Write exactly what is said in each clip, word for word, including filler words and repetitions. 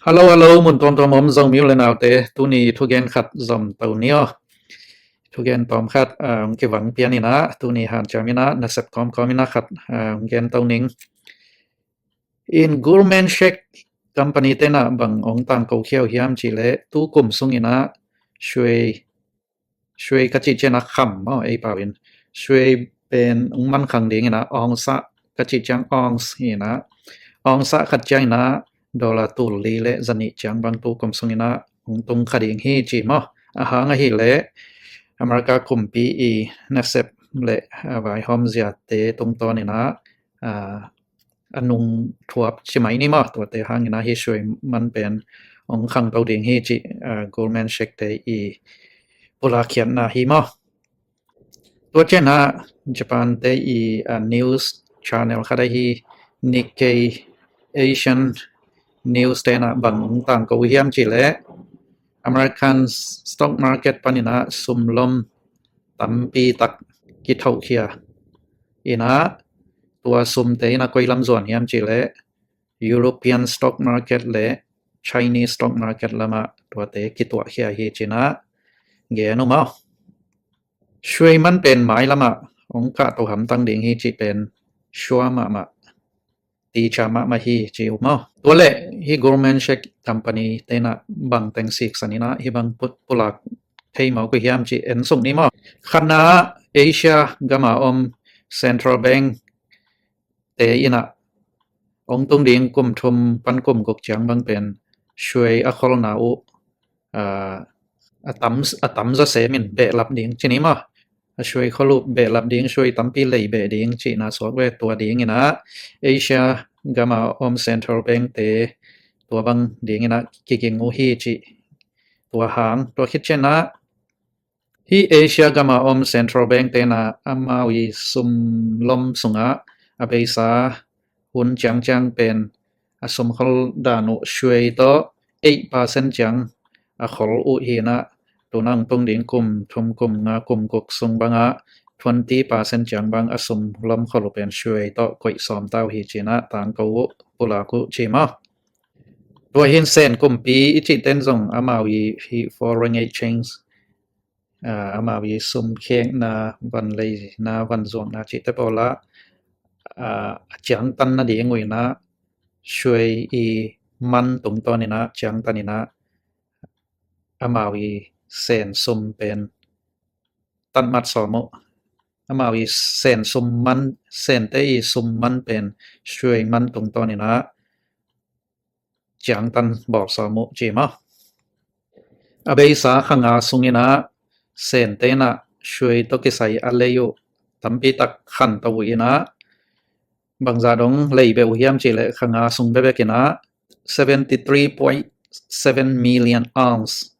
Hello, hello, mun tuamtuam om Zomi u le naute, tuni thugen khat zom to ni aw. Thugen tawm khat, ah, hong kivang pian in ah, tuni hanciam in ah, nasep kawmkawm in ah khat, ah, hong gen to ning. In Goldman Sachs company te in ah bang hong tangko khia uh hiam cih leh, tu kum sung in ah, shuai shuai ka cih ciang a kham maw, ei pau in. Shuai pen hong man khang ding in ah, ong sah ka cih ciang, ounce hi in ah, ong sah khat ciang in ah, dollar tul li le zanih ciang bang tu kum sung in ah hong tung kha ding hi ci maw. A hang ahih leh America kumpi i nasep le, ah, vaihawm ziate tungtawn in ah, ah, a nung thuap ci mai ni maw, tuate hang in ah hih shuai man pen hong khangto ding hi cih, ah, Goldman Sachs te i pulak khiatna hi maw. Tua ciang ah Japan te i, ah, news channel khat ahi Nikkei Asian News te in ah bang hong tangko uh hiam cih leh, American stock market pan in ah sumlom tampi tak kithohkhia in ah, tua sumte in ah koi lam zuan hiam cih leh, European stock market le Chinese stock market lam ah tuate kituahkhia hi ci in ah gen uh maw. Shuai man pen mai lam ah hong kahto hamtang ding hi cih pen sua mahmah, ticia mahmah hi ci uh maw. Tua leh hih Goldman Sachs company te in ah bang teng siksan in ah hih bang put pulak thei mawk uh hiam cih en suk ni maw. Khatna, Asia gam a om central bank te in ah hong tung ding kum thum pan kum guk ciang bang pen shuai a kholna uh, ah, a tam, a tam zaw sem in behlap ding ci ni maw. A shuai khol uh behlap ding, shuai tampi lei beh ding cihna suak ve. Tua ding in ah Asia gam a om central bank te tua bang ding in ah kiging uh hi cih. Tua hang, tua khit ciang ah hih Asia gam a om central bank te in ah amau i sumlom sung ah a beisa hun ciangciang pen a sumkhol dan uh shuai tawh eight percent ciang a khol uh hi in ah, tu in ah hong tung ding kum thum, kum nga, kum guk sung bang ah twenty percent ciang bang a sumlom khol uh pen shuai tawh koih sawm ta uh hi ci in ah tangko uh, pulak uh ci maw. Tua hi in Sen kumpi i cihte in zong amau i hih foreign exchange, ah, amau i sumkhekna, vanleina, vanzuakna cihte pawl ah, ah, a ciangtan nading uh in ah shuai i man tungtawn in ah ciangtan in ah amau i Sen sum pen tanmat sawm uh. Amau i Sen sum man, Sente i sum man pen shuai man tungtawn in ah ciangtan bawl sawm uh ci maw. A beisa kha nga sung in ah Sente in ah shuai tawh kisai a lei uh tampi tak khanto uh in ah, bangzah dong lei beh uh hiam cih leh kha nga sung bekbek in ah seventy three point seven million ounce,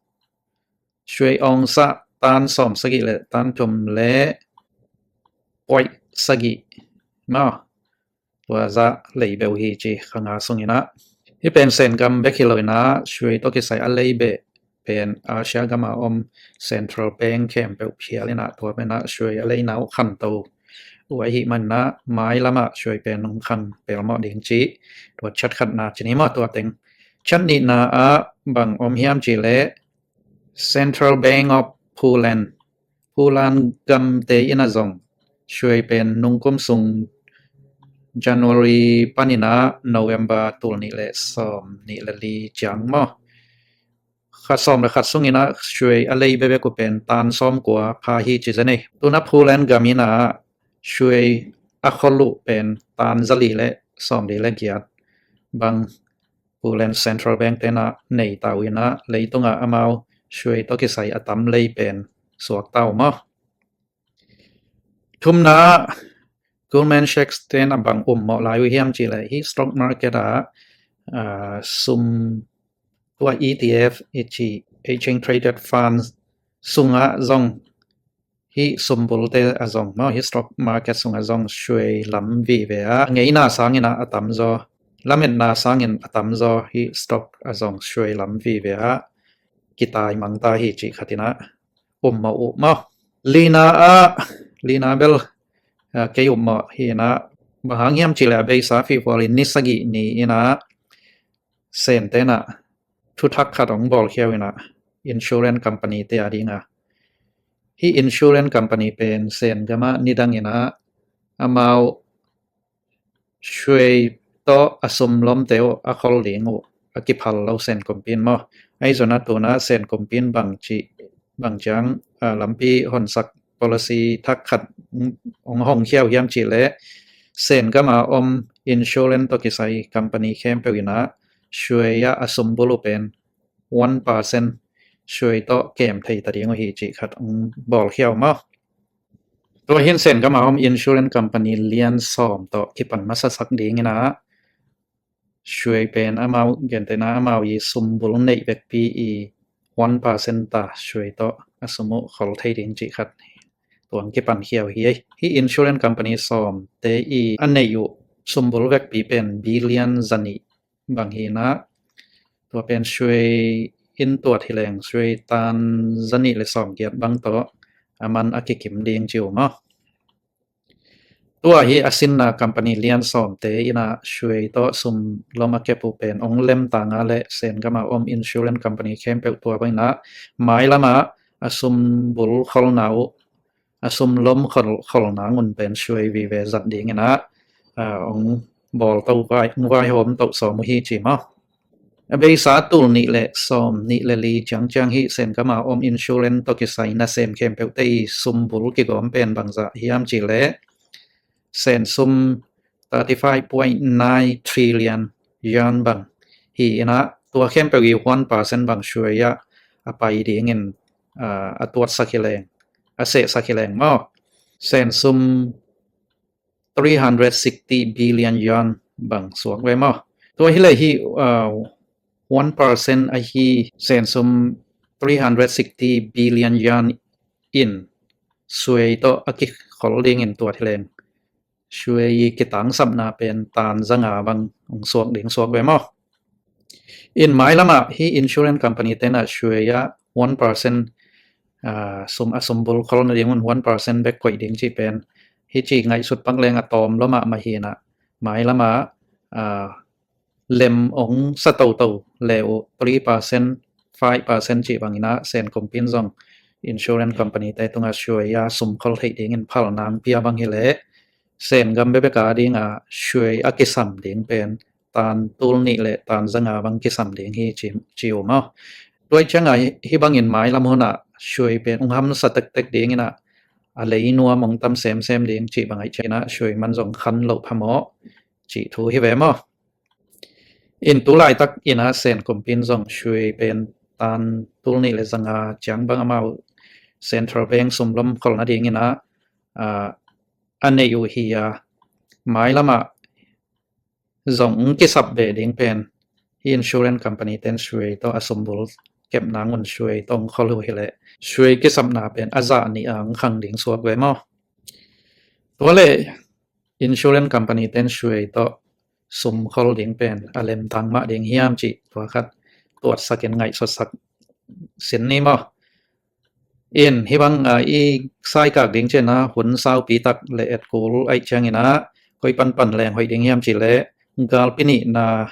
shuai ong sah tan sawm sagih le tan thum le point sagih maw, tua zah lei beh uh hi ci kha nga sung in ah. Hih pen Sen gam bek hi lo in ah shuai tawh kisai a lei beh pen Asia gam a om central bank khempeuh phial in ah tua pen ah shuai a leina uh khanto uh ahih man in ah mai lam ah shuai pen hong khang pelmawh ding ci. Tua chat khatna ci ni maw. Tua teng chat nihna ah bang om hiam cih leh Central Bank of Poland, Poland gamte in ah zong shuai pen nungkum sung January pan in ah November tul nih le sawm nih le li ciang maw, kha sawm le khat sung in ah shuai a lei bekbek uh pen tan sawm kua pha hi ci zen ei. Tu in ah Poland gam in ah shuai a khol uh pen tan zali le sawm li le giat bang Poland Central Bank te in ah nei ta uh in ah leitung ah amau shuai tawh kisai a tam lei pen suak ta uh maw. Thumna, Goldman Sachs te in ah bang ummawh lai uh hiam cih leh hih stock market ah, ah, sum tua E T F i ci, exchange traded funds sungah zong hih sumbulte ah zong maw, hih stock market sungah zong shuai lam vive ah, ngeina sangin ah a tamzaw, lametna sangin a tamzaw hih stock ah zong shuai lam vive ah kitaimang ta hi cih khat in ah ummawh uh maw. Lina ah, lina bel, ah, kei ummawh hi in ah, bang hang hiam cih leh a beisa February ni sagih ni in ah Sente in ah thuthak khat hong bawlkhia uh inah, insurance company te a dinga, hih insurance company pen Sen gamah nidang inah amau Shuei tawh a sum lomte uh a khol ding uh a kiphal lo Sen kumpin maw. Ahi zongin a tuna Sen kumpin bangci bangciang lampi honsak policy thak khat hong hong khiau hiam cih leh Sen gama om insurance tawh kisai company khempeuh inah Shuei ah a sum bul uh pen one percent Shuei tawh kem thei ta ding uh hi cih khat hong bawlkhiau maw. Tua hin Sen gama om insurance company lian sawm tawh kipan masasak ding inah Shuei pen amau gentehna amau i sum bul neih vekpi i one percent ta Shuei tawh a sum uh khol thei ding cih khat tuang kipan khiau hi. Hih insurance company sawm te i a neih uh sum bul vekpi pen billion zanih bang hi inah tua pen Shuei in tuat hi leng Shuei tan zanih le sawm giat bang tawh a man a kikim ding ci uh maw. Tua hi a sinna company lian sawmte inah Shuei tawh sum lom a kep uh pen hong lemtanga le Sen gama om insurance company khempeuh tua bang inah mailamah a sum bul kholna uh a sum lom khol kholna ngun pen Shuei vive zat ding inah hong bawl to vai hong vaihawm to sawm uh hi ci maw. A beisa tul nih le sawm nih le li ciangciang hih Sen gama om insurance tawh kisai nasem khempeuhte i sum bul kigawm pen bangzah hiam cih leh Sen sum thirty five point nine trillion yuan bang hi inah tua khempeuh i one percent bang Shuei ah a pai dingin a tuatsak hi leng a sehsak hi leng maw. Sen sum three hundred sixty billion yuan bang suak ve maw. Tua hi leh hi one percent ahi Sen sum three hundred sixty billion yuan in Shuei tawh a kikhol dingin tuat hi leng Shuei i kitangsapna pen tan zanga bang hong suak ding suak ve maw. In mailamah hi insurance company tenah Shuei ah one percent sum a sum bul khol nading un one percent bek koih ding cih pen hi ci ngaihsut pak leng a tawm lomah mahinah mailamah lem ong sa toto le uh three percent five percent cih banginah Sen kumpin zong insurance company te tungah Shuei a sum khol theih dingin phal nang pia bang hi leh Sen gam bebek a dingah Shuei a kisam ding pen tan tul nih le tan zanga bang kisam ding hi ci uh maw. Tuai ciangah hi bangin mailam hunah Shuei pen ung hamsa tektek dinginah a lei nuam ong tam semsem ding cih bang aih cianginah Shuei man zong khan loh phamawh cih thu hi ve maw. In tu laitak inah Sen kumpin zong Shuei pen tan tul nih le zanga ciang bang amau Central Bank sum lom khol nadinginah a neih uh hi a mailamah zong kisap beh ding pen hi insurance company ten Shuei tawh a sum bul kepna ngun Shuei tawh khol uh hi leh Shuei kisapna pen a zah nih a khang ding suak ve maw. Tua le insurance company ten Shuei tawh sum khol ding pen a lemtang mah ding hiam cih tua khat tuatsakin ngaihsutsak sin ni maw. In hi bang i saikak ding cianah hun saupi tak le etkul aih cianginah koi panpan leng hoih ding hiam cih leh galpi nihna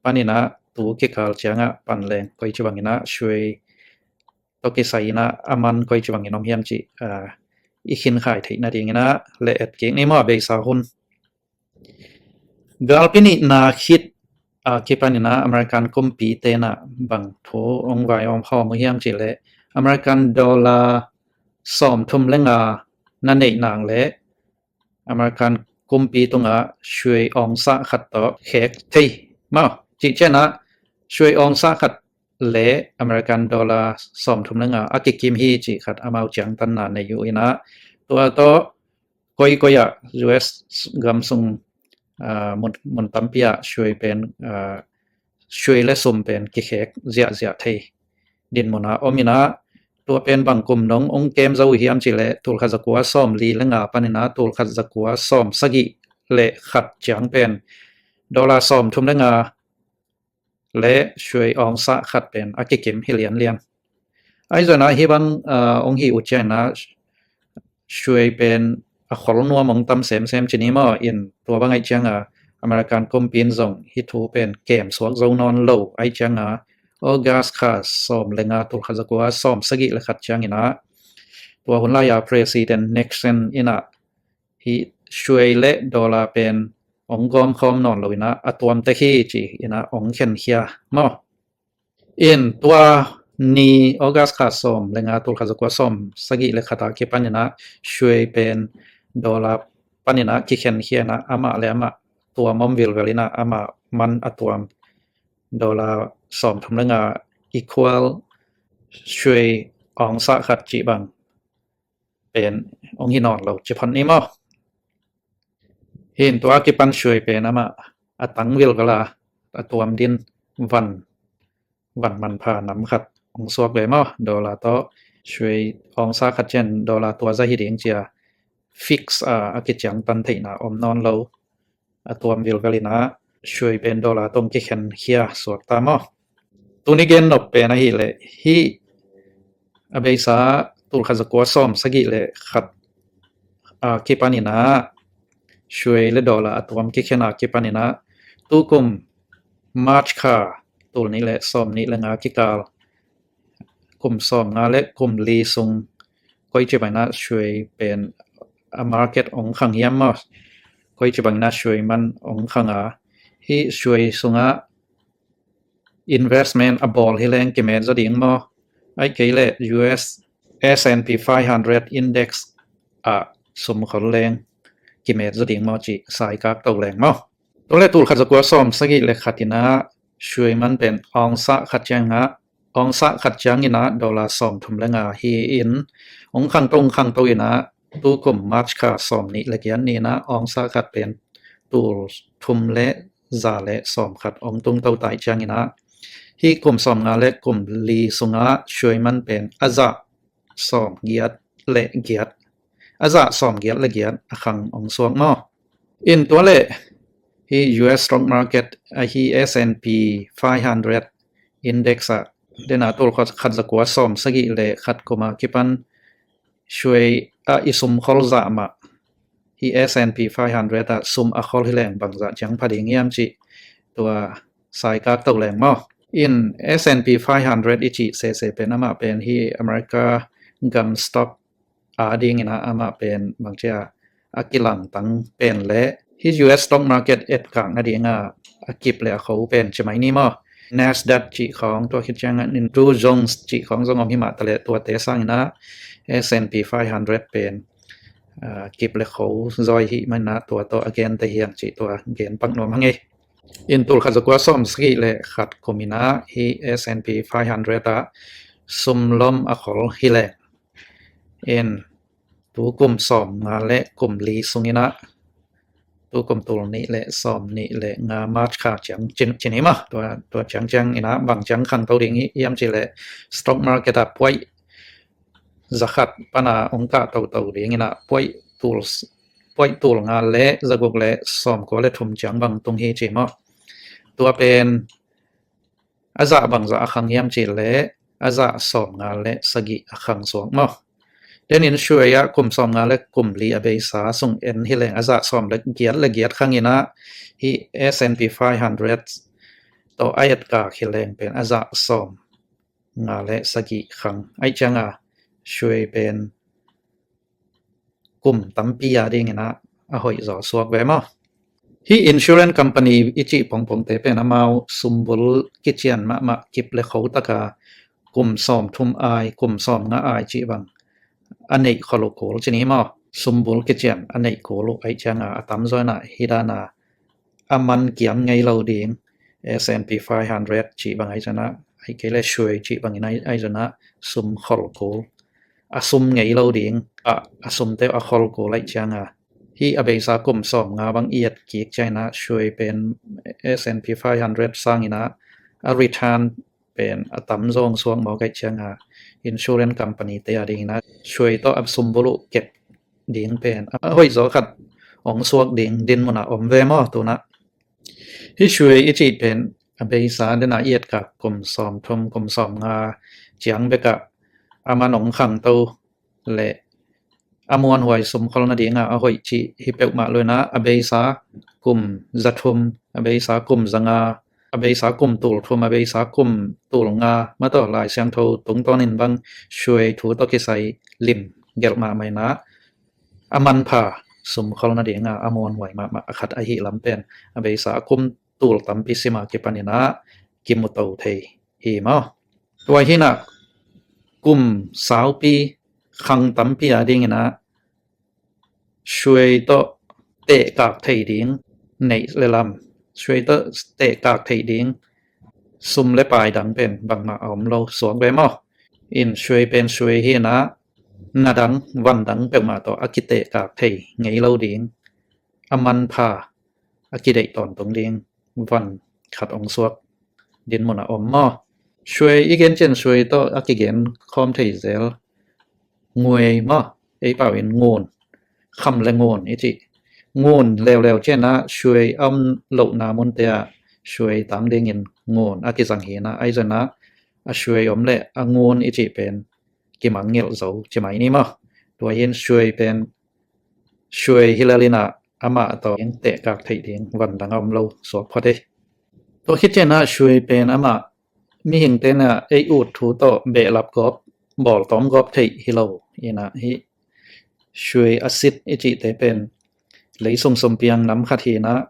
paninah tu kikal ciangah pan leng koi ci banginah Shuei tawh kisai inah a man koi ci bangin om hiam cih i khinkhai theih nadinginah le etkik ni maw a beisa hun. Galpi nihna khit a kipaninah American kumpi tenah bang thu ong vai om hawm uh hiam cih leh American dollar sawmthum le nga na neih nang leh American kumpi tungah Shuei awngsah khat tawh khek thei maw. Cih cianah Shuei awngsah khat le American dollar sawmthum le nga a kikim hi cih khat amau ciangtanna nei uh inah tua tawh koikoi ah U S gam sung mun tampi ah Shuei pen Shuei le sum pen kikhek ziahziah thei dinmun ah om inah tua pen bang kum dong ong kem zo uh hiam cih leh tulkhat zakua sawm li le nga paninah tulkhat zakua sawm sagih le khat ciang pen dollar sawmthum le nga le Shuei awngsah khat pen a kikim hi lianlian. Ahi zongah hi bang ong hi uh cianginah Shuei pen a khol nuam ong tam semsem ci ni maw. In tua bang aih cianga American kumpin zong hi thu pen kem suak zo nawn lo aih cianga August kha sawm le nga, tul khat za kua sawm sagih le khat ciangin ah, tua hun lai-a President Nixon in ah hih shuai le dollar pen hong gawmkhawm nawn lo in ah a tuam tek hi ci-in ah hong khenkhia maw. In tua ni August kha sawm le nga, tul khat za kua sawm sagih le khat a kipan in ah shuai pen dollar pan in ah kikhenkhia in ah, amah le amah tuam om vilvel in ah, amah man a tuam dollar sawm thum le nga equal shuai ongsa khat cih bang pen hong hi nawn lo ci phot ni maw. Hih in tua kipan shuai pen amah a tang vilvel a, a tuam din van, van manpha nam khat hong suak ve maw. Dollar tawh shuai ongsa khat ciang dollar tua za hi ding ci-a fix a, a kiciangtan theihna om nawn lo, a tuam vilvel in ah shuai pen dollar tawh kikhenkhia suak ta maw. Tuni gen nop pen ahih leh hih a beisa tul khat za kua sawm sagih le khat a kipan in ah shuai le dollar a tuam kikhen a kipan in ah, tukum March kha tul nih le sawm nih le nga kikal, kum sawm nga le kum li sung koici bangin ah shuai pen a market hong khang hiam maw. Koici bangin ah shuai man hong khang a, hih shuai sungah investment a bawl hi leng kimet zaw ding maw. Ahih kei leh U S S and P five hundred index ah sum khol leng kimet zaw ding maw cih saikak to leng maw. Tua le tul khat za kua sawm sagih le khat in ah shuai man pen ongsa khat ciang ah, ongsa khat ciangin ah dollar sawm thum le nga hi-in, hong khangto, hong khangto in ah tukum March kha sawm nih le giat ni in ah ongsa khat pen tul thum le za le sawm khat hong tungto ta ahih ciangin ah, hih kum sawm nga le kum li sungah shuai man pen a zah sawm giat le giat, a zah sawm giat le giat a khang hong suak maw. In tua le hih U S stock market, a hih S and P five hundred index ah, dena tul khat za kua sawm sagih le khat kum a kipan shuai ah i sum khol zah mah, hih S and P five hundred ah sum a khol hi leng bangzah ciang pha ding hiam cih tua saikak to leng maw. In S and P five hundred i cih sese pen amah pen hih America gam stock a dingin ah amah pen bangci a, a kilangtang pen le hih U S stock market etkak nading a, a kip le a kho pen ci mai ni maw. Nasdaq cih khawng, tua khit ciangin Dow Jones cih khawng zong om hi mah taleh, tuate sangin ah S and P five hundred pen, ah, kip le kho zaw hi mah in ah tua tawh a gente hi hang cih tua gen pak nuam hang ei. In tul khat za kua sawm sagih le khat kum in ah hih S and P five hundred ah sum lom a khol hi leng, in tukum sawm nga le kum li sungin ah, tukum tul nih le sawm nih le nga March kha ciang ci ni maw. Tua, tua ciang ciangin ah bang ciang khangto ding hiam cih leh stock market ah puaih za khat pan a hong kah toto dingin ah puaih tul, puaih tul nga le za guk le sawm kua le thum ciang bang tung hi ci maw. Tua pen a zah bangzah a khang hiam cih leh a zah sawm nga le sagih a khang suak maw. Denin shuai ah kum sawm nga le kum li a beisa sung en hi leng a zah sawm le giat le giat khangin ah hih S and P five hundred tawh a etkak hi leng pen a zah sawm nga le sagih khang. Ahih ciang a shuai pen kum tampi a dingin ah a hoih zaw suak ve maw. Hih insurance company i cih pongpongte pen amau sumbul kician mahmah, kip le kho taka kum sawm thum ai, kum sawm nga ai cih bang a neih khol uh kul ci ni maw. Sumbul kician a neih kul uh ahih ciang a, a tamzaw in ah hih dan a a man kiam ngei lo ding, S and P five hundred cih bang ahih zongin ah, ahih kei leh shuai cih bangin ahih zongin ah sum khol kul, a sum ngei lo ding, a, a sumte uh a khol kul ahih ciang a, hih a beisa kum sawm nga bang i et kik ciangin ah shuai pen S and P five hundred sangin ah a return pen a tamzaw hong suak mawk ahih ciang a, insurance company te a dingin ah shuai tawh a sumbul uh kep ding pen a hoih zaw khat hong suak ding dinmun ah om ve maw. Tu-in ah hih shuai i cih pen a beisa, dena i etkak kum sawm thum, kum sawm nga ciang bek ah a man hong khangto le a muanhuai sum khol nading a a hoih cih hi peuhmah lo-in ah, a beisa kum za thum, a beisa kum za nga, a beisa kum tul thum, a beisa kum tul nga mah tawh Lai Siangtho tungtawnin bang suai thu tawh kisai lim gelh mahmah in ah, a manpha sumkhol nading a a muanhuai mahmah a khat ahih lam pen a beisa kum tul tampi sim a kipanin ah kimuto thei hi maw. Tua hi in ah kum saupi khang tampi a dingin ah suai tawh tehkak thei ding neih le lam, suai tawh tehkak thei ding sum le pai dang pen bangmah a om lo suak ve maw. In suai pen suai hi in ah, na dang van dang peuhmah tawh a kitehkak thei ngei lo ding, a manpha a kideih tawntung ding van khat ong suak dinmun a om maw. Suai i gen ciang suai tawh a kigen khawm thei zel nguai maw, ei pau in ngun, kham le ngun i cih. Ngun leuleu ciang ah suai a om lohna munte ah suai tang dingin ngun a kizang hi in ah, ahi zongin ah a suai om le a ngun i cih pen kimangngilh zo ci mai ni maw. Tua hi in suai pen suai hi lel in ah amah tawh tehkak theih ding van dang a om lo suak phot hi. Tua khit ciang ah suai pen amah mihingte in ah ei ut thu tawh behlap gawp, bawltawm gawp theih hi lo in ah, hih suai a sit i cihte pen lei sung sum piang nam khat hi in ah,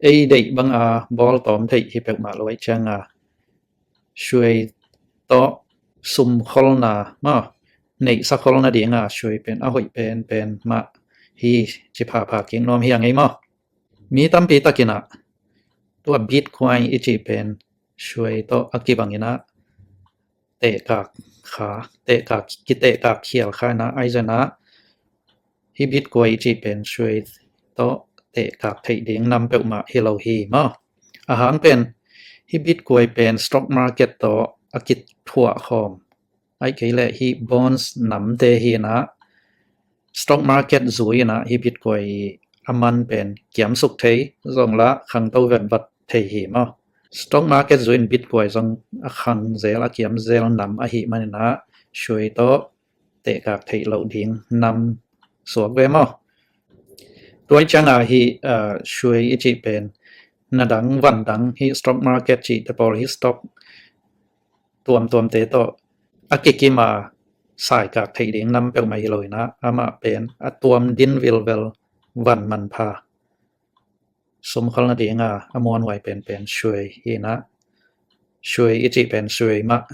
ei deih bang a bawltawm theih hi peuhmah lo ahih ciang a, suai tawh sumkholna maw, neihsa khol nading a suai pen a hoih penpen mah hi ci phapha kik nuam hi a ngei maw. Mi tampi takin ah tua Bitcoin i cih pen suai tawh a kibangin ah tehkak kha, tehkak, kitehkak khial kha in ah, ahi zongin ah hih Bitcoin i cih pen suai tawh tehkak theih ding nam peuhmah hi lo hi maw. A hang pen hih Bitcoin pen stock market tawh a kithuah khawm, ahih kei leh hih bonds namte hi in ah, stock market zui in ah hih Bitcoin a man pen kiamsuk thei, zong lah khangto vetvat thei hi maw. Stock market zui in Bitcoin zong a khang zel, a kiam zel nam ahih manin ah suai tawh tehkak theih loh ding nam suak ve maw. Tua ahih ciang a hih, ah, suai i cih pen na dang van dang, hih stock market cihte pawl, hih stock tuamtuamte tawh a kikim a saikak theih ding nam peuhmah hi lo in ah, amah pen a tuam din vilvel van manpha sumkhol nading a a muanhuai penpen suai hi in ah, suai i cih pen suai mah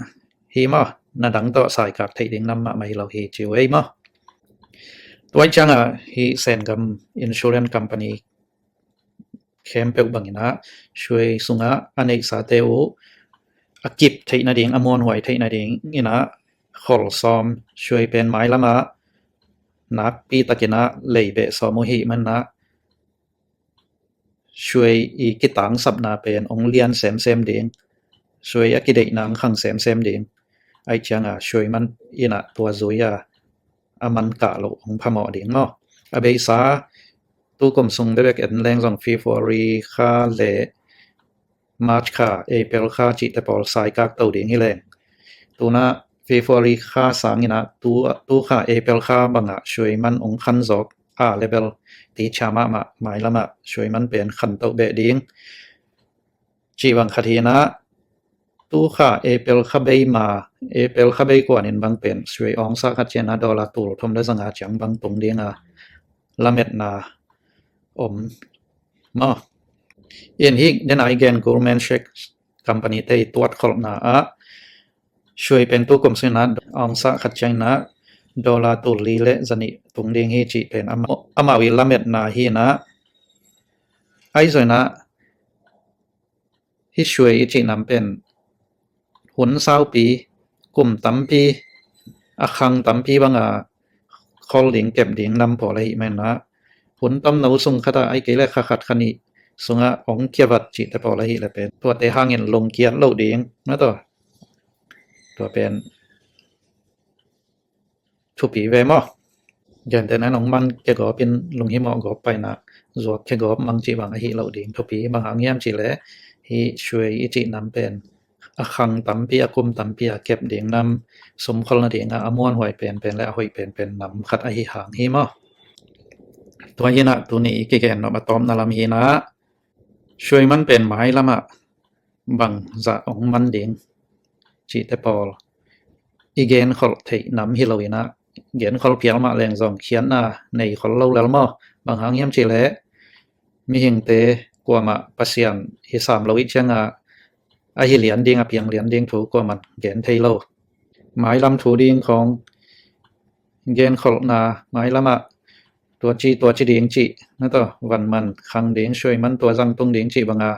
hi maw, na dang tawh saikak theih ding nam mahmah hi lo hi ci uh ei maw. Tua ahih ciang a hih Sengam Insurance Company khempeuh bangin ah suai sungah a neihsate uh a kip theih nading, a muanhuai theih nading in ah khol sawm, suai pen mailam ah nakpi takin ah lei beh sawm uh hih manin ah suai i kitangsapna pen ong lian semsem ding, suai a kideihna ong khang semsem ding. Ahih ciang a suai man in ah tua zui a a man kah loh ong phamawh ding maw. A beisa tu kum sung bekbek en leng zong February kha le March kha, April kha cihte pawl saikak to ding hi leng, tu in ah February kha sangin ah tu, tu kha April kha bangah suai man ong khan zawk a level ti cia mahmah, mailam ah suai man pen khan to beh ding cih bang khat hi in ah, tu kha April kha bei ma, April kha bei kuanin bang pen suai awngsa khat ciang a dollar tul thum le zanga ciang bang tung ding a lametna om maw. In hih den a i gen Goldman Sachs Company te i tuat kholhna ah suai pen tu kum sungin ah awngsa khat ciangin ah dollar tul li le zanih tung ding hi cih pen amau, amau i lametna hi in ah, ahi zongin ah hih suai i cih nam pen hun saupi, kum tampi, a khang tampi bang a khol ding, kep ding nam pawl ahih manin ah, hun tomno sung khat ah, ahih kei leh kha khat kha nih sungah ong kia vat cihte pawl ahih leh pen tuate hangin lungkiat loh ding na tawh, tua pen thupi ve maw. Gentehna in ong mang khia gawp in lunghimawh gawp paina, zuak khia gawp mang cih bang ahi loh ding. Thupi bang hang hiam cih leh hih suai i cih nam pen a khang tampi, a kum tampi a kep ding nam, sumkhol nading a a muanhuai penpen le a hoih penpen nam khat ahi hang hi maw. Tua hi in ah tuni i kigen nop a tawpna lam hi in ah, suai man pen mailam ah bang zah hong man ding cihte pawl i genkholh theih nam hi lo in ah, genkholh phial mah leng zong khiatna nei khol lo lel maw? Bang hang hiam cih leh mihingte kuamah Pasian hi sam lo ih ciangah a hi lian ding, a piang lian ding thu kuaman gen thei lo. Mailam thu ding khawng genkholhna, mailamah tua ci tua ci ding cih, na tawh, van man khang ding, suai man tua zang tung ding cih banga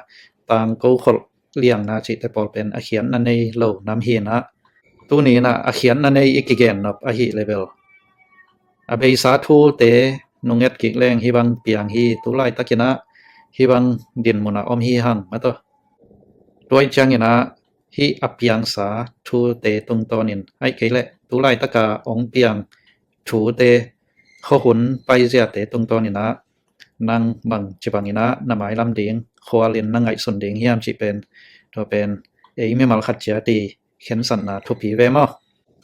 tangko kholh liangna cihte pawl pen a khiatna nei lo nam hi in ah, tuni in ah a khiatna nei i kigen nop ahih leh bel a beisa thute nung et kik leng hih bang piang hi, tu laitakin ah hih bang dinmun ah om hi hang, na tawh. Tua ih ciangin ah hih a piangsa thute tungtawnin, ahih kei leh tu laitaka hong piang thute, khuahun paiziate tungtawnin ah nang bang ci bangin ah na mailam ding, khualin na ngaihsun ding hiam cih pen, tua pen ei mimal khat ciat i khensatna thupi ve maw?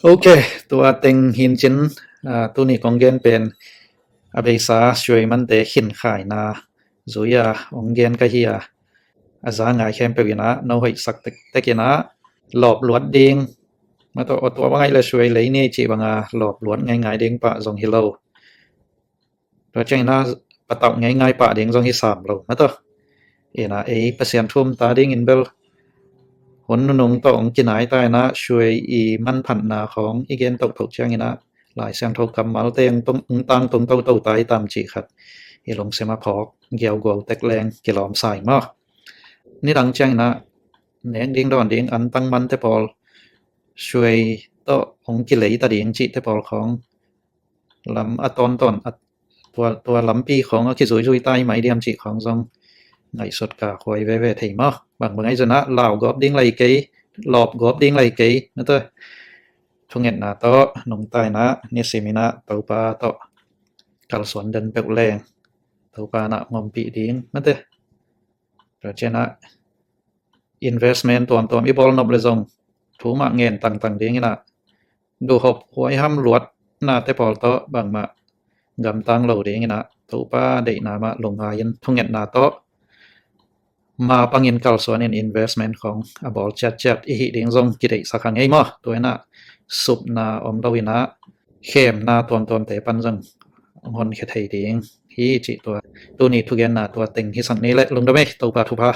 Ok, tua teng hi in cin, ah, tuni kong gen pen a beisa suai mante khinkhaina zui-a hong gen ka hi a, a za ngai khempeuh in ah no hoihsak tektek in ah lawp luat ding, na tawh, aw tua bang ahih leh suai lei ni cih banga lawp luat ngaingai ding pah zong hi lo. Tua ciangin ah patauh ngaingai pah ding zong hi sam lo, na tawh. In ah ei Pasian thu-um ta dingin bel hun nunung tawh hong kinai ta in ah, suai i manphatna khawng i gen tohtoh ciangin ah Lai Siangtho kammalte hong tang tung toto ta hi tam cih khat i lungsim a phawk giauguau tek leng kilawm sa ing maw? Nidang ciangin ah nek ding dawn ding antang mante pawl suai tawh hong kilei ta ding cihte pawl khawng lam a tawntawn, a tua, tua lampi khawng a kizuizui ta hi mai diam cih khawng zong ngaihsut ka khuai veve thei maw? Bang bang ahi zongin ah lau gawp ding lai kei, lawp gawp ding lai kei, na tawh. Thungetna tawh nungta in ah nisim in ah Topa tawh kalsuan den peuh leng Topa in ah hong ompih ding, na tawh. Tua ciangin ah investment tuamtuam i bawl nop leh zong thu mah ngen tangtang dingin ah, duhhop huaiham luatnate pawl tawh bangmah gamtang lo dingin ah, Topa deihna mah lungngai-in thungetna tawh ma pangin kalsuanin investment khawng a bawl ciatciat i hih ding zong kideihsak a ngei maw? Tua in ah supna om lo in ah khemna tuamtuamte pan zong hong honkhia thei ding hi cih tua tuni thugenna tua teng hisak ni leh, lungdam ei, Topa thupha.